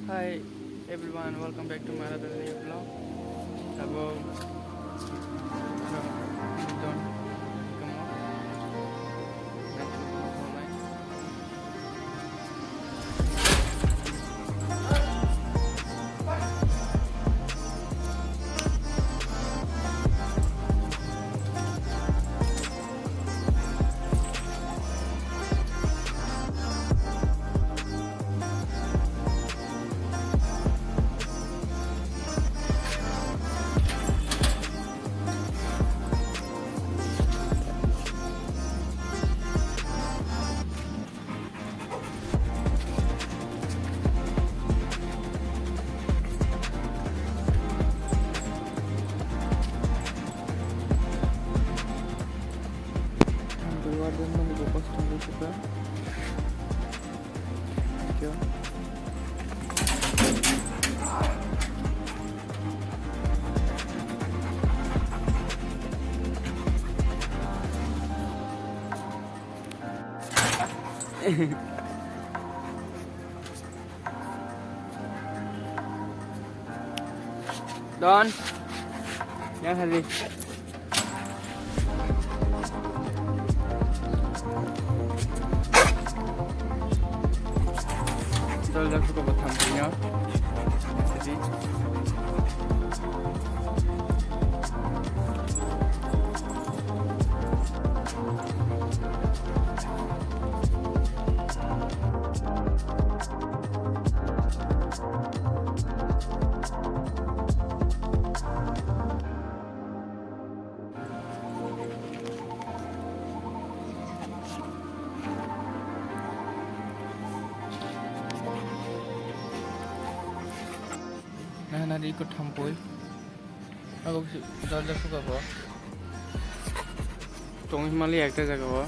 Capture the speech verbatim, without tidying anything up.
Hi everyone, welcome back to my another new vlog. Tabuk, so, don't come on. Ang dua din mo ni bukas tunggu suka. Thank you. Don. Yang hari. Dol dol suka buat tampilnya. Jadi. Nahana ri ko thampui. Ako dorja suka ko. Tong himali ekta jaga o.